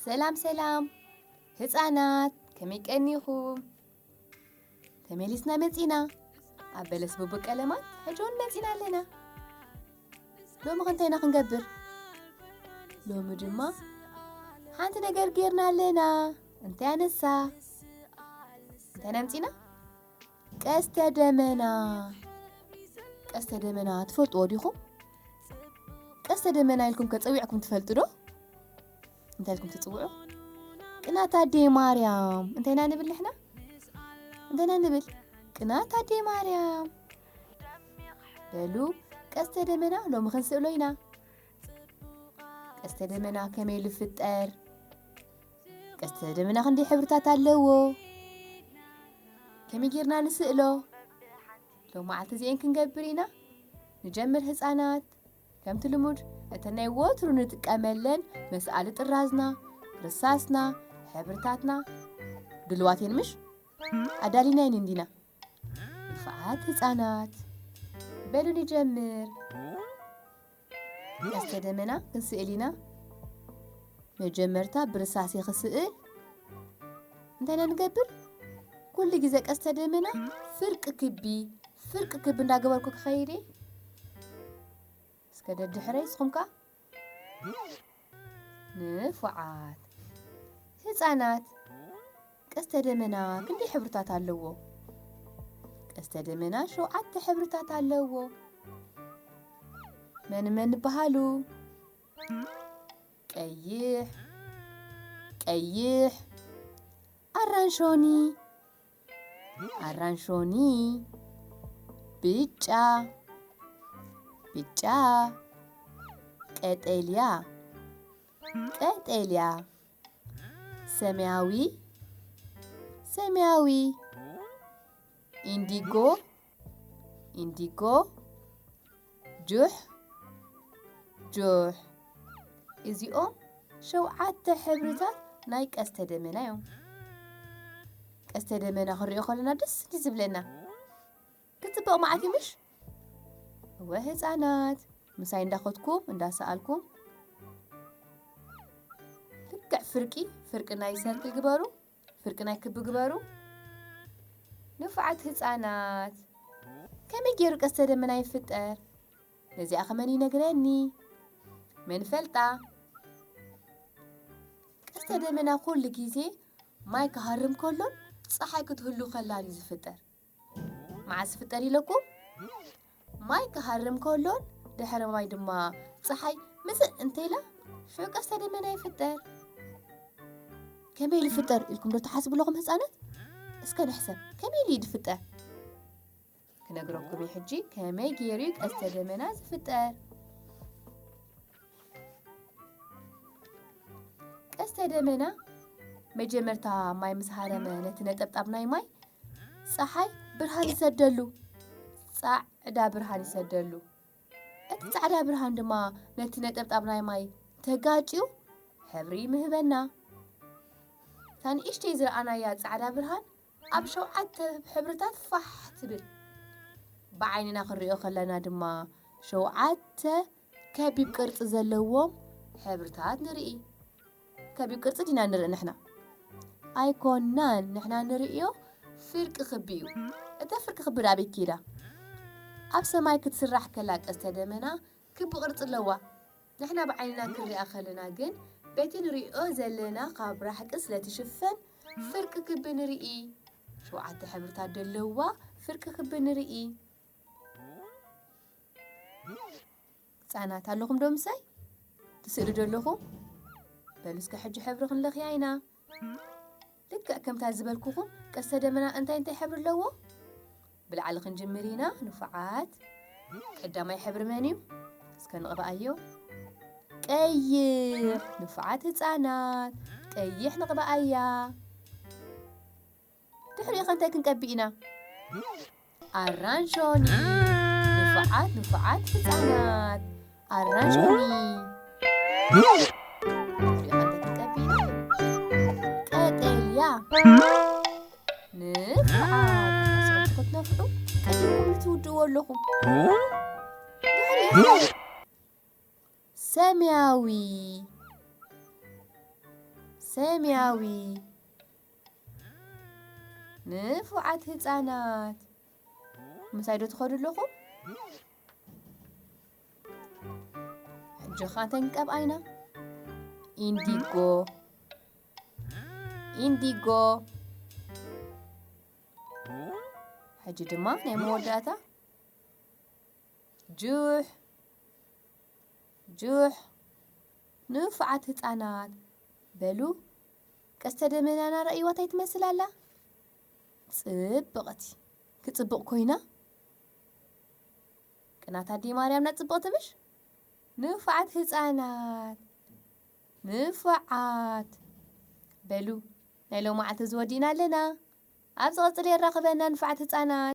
ሰላም ሰላም ህፃናት፣ ከመይ ቀኒኹም? ተመሊስና መፂና። ኣብ በለስ ብቡቅ ቀለማት ሕጂ እውን መፂና ኣለና። ሎሚ ኸ እንታይ ኢና ክንገብር? ሎሚ ድማ ሓንቲ ነገር ጌርና ኣለና። እንታይ ኣነሳ? እንታይ ኢና ኣምፂና? ቀስተ ደመና። ቀስተ ደመና ትፈልጥዎ ዲኹም? ቀስተ ደመና ኢልኩም ከ ፀዊዕኩም ትፈልጡ ዶ? እንታይ ኢልኩም ትፅውዑ? ቅናት ኣደይ ማርያም። እንታይ ኢና ንብል ንሕና? እንታይ ኢና ንብል? ቅናት ኣደይ ማርያም። በሉ፣ ቀስተ ደመና ሎሚ ክንስእሎ ኢና። ቀስተ ደመና ከመይ ኢሉ ይፍጠር? ቀስተ ደመና ክንደይ ሕብርታት ኣለዎ? ከመይ ጌርና ንስእሎ? ሎም መዓልቲ እዚኤን ክንገብር ኢና። ንጀምር ህፃናት። ከምቲ ልሙድ፣ እተን ናይ ወትሩ ንጥቀመለን መስኣሊ ጥራዝና፣ ርሳስና፣ ሕብርታትና ድልዋት እየን ምሽ? ኣዳሊና እየን እንዲና። ንፉዓት ህፃናት። በሉ ንጀምር። ቀስተ ደመና ክንስእል ኢና። መጀመርታ ብርሳሴ ክስእል እንታይ ኢና ንገብር? ኩሉ ግዜ ቀስተ ደመና ፍርቂ ክቢ፣ ፍርቂ ክቢ እንዳገበርኩ ክኸይድ እየ። እስከ ደድሕረይ ንስኹም ከ። ንፉዓት ህፃናት፣ ቀስተ ደመና ክንደይ ሕብርታት ኣለዎ? ቀስተ ደመና ሸውዓተ ሕብርታት ኣለዎ። መን መን ይበሃሉ? ቀይሕ፣ ቀይሕ፣ ኣራንሾኒ፣ ኣራንሾኒ፣ ብጫ፣ ብጫ፣ ቀጠልያ፣ ቀጠልያ፣ ሰማያዊ፣ ሰማያዊ፣ ኢንዲጎ፣ ኢንዲጎ፣ ጁሕ፣ ጁሕ። እዚኦም ሸውዓተ ሕብርታት ናይ ቀስተ ደመና እዮም። ቀስተ ደመና ክንሪኦ ከለና ደስ እንዲ ዝብለና። ክፅበቕ መዓት እዩ ምሽ? እወ ህፃናት፣ ምሳይ እንዳኸድኩም እንዳሰኣልኩም ልክዕ ፍርቂ፣ ፍርቂ ናይ ሰርክል ግበሩ፣ ፍርቂ ናይ ክቢ ግበሩ። ንፉዓት ህፃናት፣ ከመይ ገይሩ ቀስተ ደመና ይፍጠር? ነዚኣ ከ መን ይነግረኒ? መን ፈልጣ? ቀስተ ደመና ኩሉ ግዜ ማይ ክሃርም ከሎን ፀሓይ ክትህሉ ከላን እዩ ዝፍጠር። መዓስ ዝፍጠር ኢለኩም? ማይ ክሃርም ከሎን ድሕሪ ማይ ድማ ፀሓይ ምፅእ እንተኢላ ሽዑ ቀስተ ደመና ይፍጠር። ከመይ ኢሉ ይፍጠር ኢልኩም ዶ ትሓስቡ ኣለኹም ህፃናት? እስከ ንሕሰብ፣ ከመይ ኢሉ እዩ ዝፍጠር? ክነግረኩም እዩ ሕጂ ከመይ ገይሩ እዩ ቀስተ ደመና ዝፍጠር። ቀስተ ደመና መጀመርታ ማይ ምስ ሃረመ ነቲ ነጠብጣብ ናይ ማይ ፀሓይ ብርሃን ይሰደሉ፣ ፃዕዳ ብርሃን ይሰደሉ። እቲ ፃዕዳ ብርሃን ድማ ነቲ ነጠብጣብ ናይ ማይ ተጋጭዩ ሕብሪ ይምህበና። እታ ንእሽተይ ዝረኣናያ ፃዕዳ ብርሃን ኣብ ሸውዓተ ሕብርታት ፋሕ ትብል። ብዓይንና ክንሪኦ ከለና ድማ ሸውዓተ ከቢብ ቅርፂ ዘለዎም ሕብርታት ንርኢ። ከቢብ ቅርፂ ዲና ንርኢ ንሕና? ኣይኮናን፣ ንሕና ንርእዮ ፍርቂ ክቢ እዩ። እታ ፍርቂ ክቢ ዶ ኣበይ ኪዳ? ኣብ ሰማይ ክትስራሕ ከላ ቀስተ ደመና ክቢ ቅርፂ ኣለዋ። ንሕና ብዓይንና ክንሪኣ ከለና ግን በቲ ንሪኦ ዘለና ካብ ራሕቂ ስለ ትሽፈን ፍርቂ ክቢ ንርኢ። ሸውዓተ ሕብርታት ዘለዋ ፍርቂ ክቢ ንርኢ። ህፃናት ኣለኹም ዶ ምሳይ? ትስእሉ ዶ ኣለኹም? በሉ እስከ ሕጂ ሕብሪ ክንለኽያ ኢና። ልክዕ ከምታ ዝበልኩኹም ቀስተ ደመና እንታይ እንታይ ሕብሪ ኣለዎ? ብላዕሊ ክንጅምር ኢና ንፉዓት። ቀዳማይ ሕብሪ መን እዩ? እስከ ንቕብኣዮ። ቀይሕ። ንፉዓት ህፃናት፣ ቀይሕ ንቕብኣያ። ድሕሪኡ ከ እንታይ ክንቀቢ ኢና? ኣራንሾኒ። ንፉዓት ንፉዓት ህፃናት፣ ኣራንሾኒ። ድሕሪኡ ከ እንታይ ክንቀቢ ኢና? ቀጠልያ። ንፉዓት ኣራንሾኒ ክትነፍሑ ቀዲምኩም ትውድእዎ ኣለኹም። ድሕሪኡ ሰማያዊ። ሰማያዊ። ንፉዓት ህፃናት፣ ምሳይ ዶ ትኸዱ ኣለኹም? ሕጂ ኸዓ እንታይ ንቀብኣ ኢና? ኢንዲጎ። ኢንዲጎ። ሕጂ ድማ ናይ መወዳእታ ጁሕ። ጁሕ። ንፉዓት ህፃናት፣ በሉ፣ ቀስተ ደመናና ረእይዋ እንታይ ትመስል ኣላ? ፅብቕቲ። ክፅብቕ ኮይና? ቅናት ኣደይ ማርያምና ፅብቕቲ ምሽ? ንፉዓት ህፃናት፣ ንፉዓት። በሉ፣ ናይ ሎመዓልቲ እዚ ወዲእና ኣለና። ኣብ ዝቐፅል የራኽበና ንፉዓት ህፃናት።